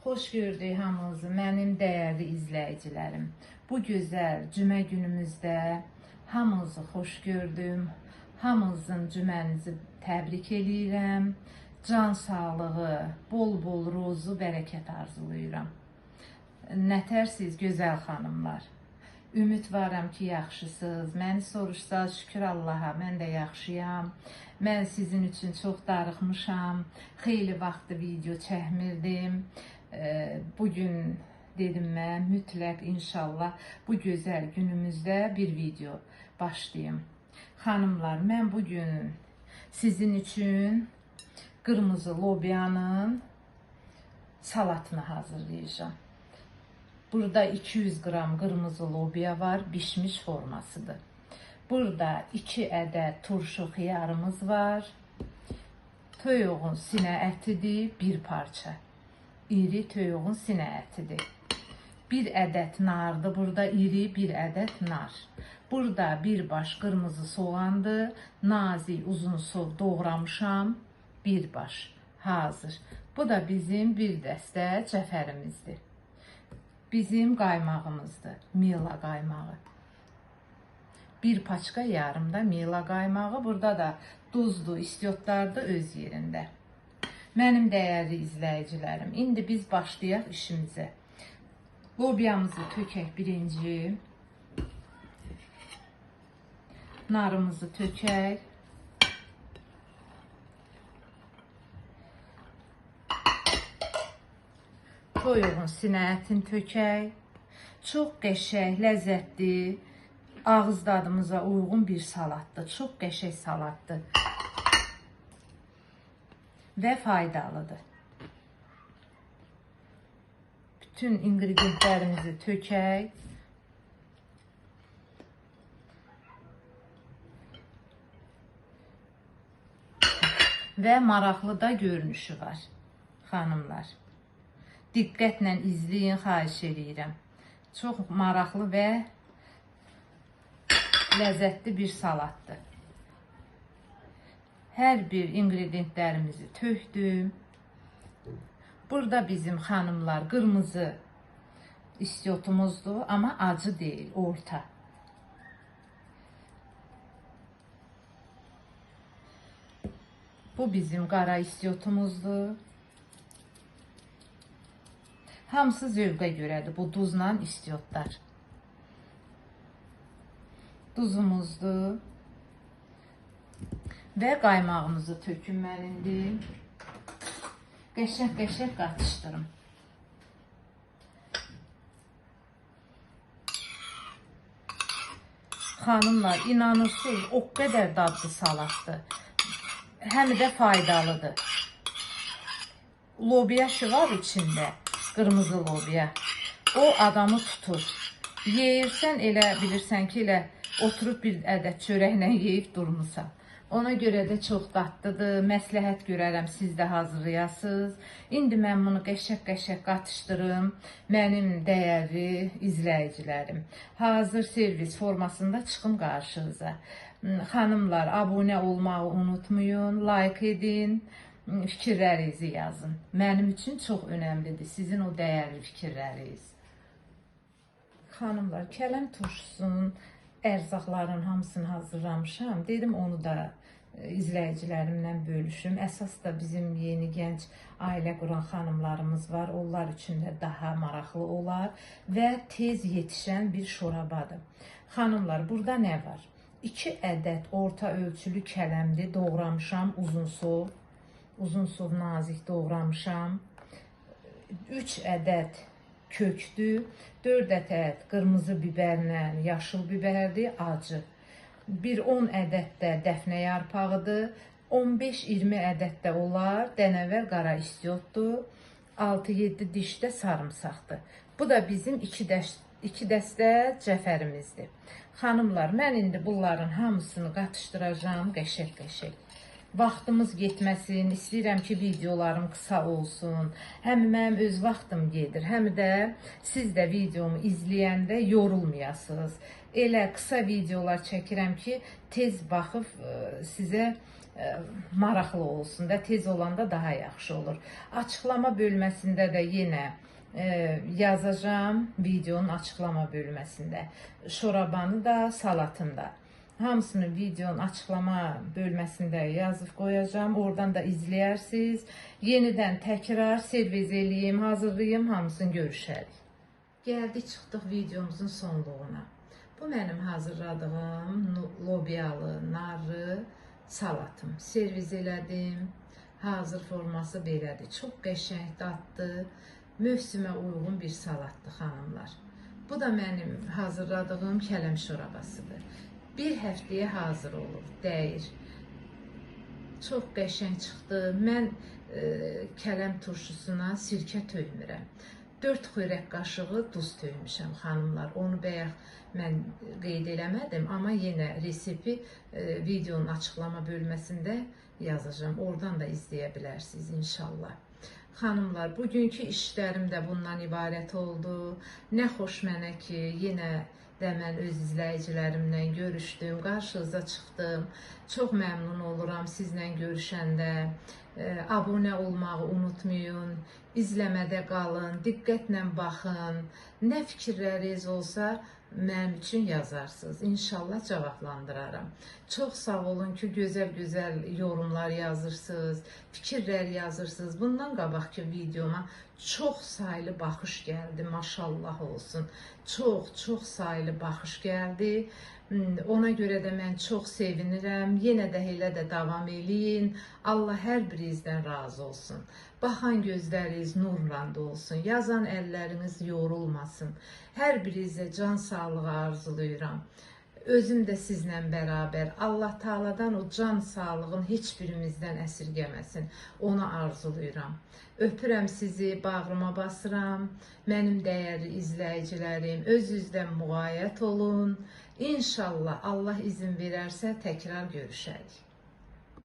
Xoş gördük hamınızı, mənim dəyərli izləyicilərim. Bu gözəl cümə günümüzdə hamınızı xoş gördüm. Hamınızın cümənizi təbrik eləyirəm. Can sağlığı, bol-bol ruzu, bərəkət arzulayıram. Nətərsiz gözəl xanımlar? Ümid varam ki, yaxşısınız. Məni soruşsaz, şükür Allaha, mən də yaxşıyam. Mən sizin üçün çox darıxmışam. Xeyli vaxtı video çəkmirdim. Bugün dedim mən mütləq inşallah bu gözəl günümüzdə bir video başlayım. Xanımlar, mən bugün sizin üçün qırmızı lobyanın salatını hazırlayacağım. Burada 200 qram qırmızı lobya var, bişmiş formasıdır. Burada 2 ədəd turşu xiyarımız var. Toyuğun sinə ətidir, bir parça. İri toyuğun sinə ətidir. Bir ədəd nardır, burada iri bir ədəd nar. Burada bir baş qırmızı soğandır, nazik uzun sov doğramışam, bir baş hazır. Bu da bizim bir dəstə cəfərimizdir. Bizim qaymağımızdır, mila qaymağı. Bir paçka yarım da mila qaymağı. Burada da duzlu, istiotlardır öz yerində. Mənim dəyərli izləyicilərim, indi biz başlayaq işimizə. Lobyamızı tökək birinci. Narımızı tökək. Toyuğun sinə ətini tökək. Çox qəşəng, ləzzətli, ağız dadımıza uyğun bir salatdır. Çox qəşəng salatdır. Və faydalıdır. Bütün ingredientlərimizi tökək. Və maraqlı da görünüşü var, xanımlar. Diqqətlə izləyin, xahiş eləyirəm. Çox maraqlı və ləzzətli bir salatdır. Hər bir ingredientlərimizi tökdüm. Burada bizim xanımlar qırmızı istiotumuzdur, amma acı deyil, orta. Bu bizim qara istiotumuzdur. Hamısı zövqə görədir bu duzla istiotlar. Duzumuzdur. Və qaymağımızı töküm mən indi. Qəşəng-qəşəng qatışdırım. Xanımlar, inanırsınız, o qədər dadlı salatdır. Həm də faydalıdır. Lobyaşı var içində, qırmızı lobya. O adamı tutur. Yeyirsən, elə bilirsən ki, elə oturub bir ədəd çörəklə yeyib durmusan. Ona görə də çox dadlıdır. Məsləhət görərəm, siz də hazırlayasınız. İndi mən bunu qəşəng-qəşəng qatışdırım. Mənim dəyərli izləyicilərim. Hazır servis formasında çıxım qarşınıza. Xanımlar, abunə olmağı unutmayın, like edin, fikirlərinizi yazın. Mənim üçün çox önəmlidir sizin o dəyərli fikirləriniz. Xanımlar, kələm turşusunun ərzaqların hamısını hazırlamışam. Dedim onu da izləyicilərimlə bölüşüm. Əsas da bizim yeni gənc ailə quran xanımlarımız var. Onlar üçün də daha maraqlı olar və tez yetişən bir şorabadır. Xanımlar, burada nə var? 2 ədəd orta ölçülü kələmdir. Doğramışam uzunsov. Uzunsov nazik doğramışam. 3 ədəd kökdür, 4 ədəd qırmızı biberlə yaşıl biberdir, acı. Bir 10 ədəd də dəfnə yarpağıdır, 15-20 ədəd də olar, dənəvər qara istiotdur, 6-7 diş də sarımsaqdır. Bu da bizim 2 dəstə cəfərimizdir. Xanımlar, mən indi bunların hamısını qatışdıracağam qəşəng-qəşəng. Vaxtımız getməsin, istəyirəm ki, videolarım qısa olsun. Həm mənim öz vaxtım gedir, həm də siz də videomu izləyəndə yorulmayasınız. Elə qısa videolar çəkirəm ki, tez baxıb sizə maraqlı olsun da, tez olanda daha yaxşı olur. Açıqlama bölməsində də yenə yazacağam videonun açıqlama bölməsində. Şorabanı da, salatını da. Hamısını videonun açıqlama bölməsində yazıb qoyacağam. Oradan da izləyərsiniz. Yenidən təkrar servis eləyim, hazırlayım, hamısını görüşərik. Gəldik, çıxdıq videomuzun sonluğuna. Bu mənim hazırladığım lobiyalı, narlı salatım. Servis elədim. Hazır forması belədir. Çox qəşəng, dadlı, mövsümə uyğun bir salatdır xanımlar. Bu da mənim hazırladığım kələm şorabasıdır. Bir həftəyə hazır olur, dəyir. Çox qəşəng çıxdı. Mən kələm turşusuna sirkə töymürəm. 4 xörək qaşığı duz töymüşəm xanımlar. Onu bayaq mən qeyd eləmədim, amma yenə resipi videonun açıqlama bölməsində yazacağam. Oradan da izləyə bilərsiniz inşallah. Xanımlar, bugünkü işlərim də bundan ibarət oldu. Nə xoş mənə ki, yenə də mən öz izləyicilərimlə görüşdüm, qarşınıza çıxdım. Çox məmnun oluram sizlə görüşəndə. Abunə olmağı unutmayın, izləmədə qalın, diqqətlə baxın. Nə fikirləriniz olsa mənim üçün yazarsınız. İnşallah cavablandıraram. Çox sağ olun ki, gözəl-gözəl yorumlar yazırsınız, fikirlər yazırsınız. Bundan qabaqki videoma çox saylı baxış gəldi, maşallah olsun. Çox saylı baxış gəldi. Ona görə də mən çox sevinirəm. Yenə də elə də davam eləyin. Allah hər birinizdən razı olsun. Baxan gözləriniz nurla dolsun. Yazan əlləriniz yorulmasın. Hər birinizə can sağlığı arzulayıram. Özüm də sizlə bərabər Allah Taala'dan o can sağlığın heç birimizdən əsirgəməsin. Onu arzulayıram. Öpürəm sizi, bağrıma basıram. Mənim dəyərli izləyicilərim, öz-özdən müğayət olun. İnşallah Allah izin verərsə təkrar görüşərik.